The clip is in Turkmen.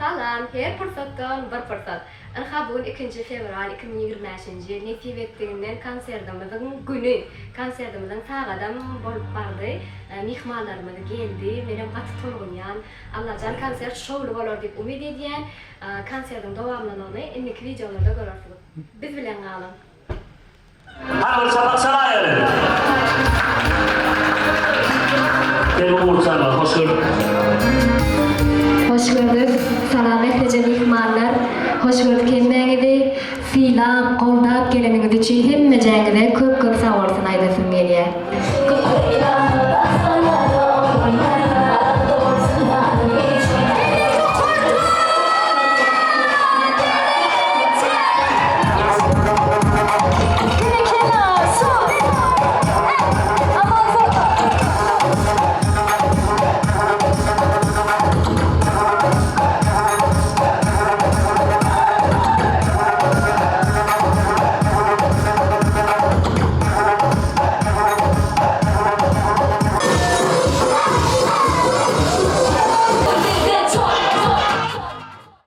Salam, her pursatdan bir pursat. Ynha bu gün ikinji fewral 2025-nji ýyl nesip etdiginden konserdimiziň güni. Konserdimiziň sagadam bolup bardy. Myhmanlarymyz geldi. Menem gaty tolgunýan. Allajan konsert şowly bolar diýip umyt edýän. Konserdiň dowamlylygyny indiki wideolarda görersiňiz. Biz bilen galyň. Hany bir çapak çalaýaly. Gel Ugurjanlar, hoş gördük. Hoş gördük. Salam ählije myhmanlar. Hoş gördük hemmäňizi. Sylap, goldap geleniňiz üçin hemmejäňize köp köp sagbolsun aýdasym gelýär.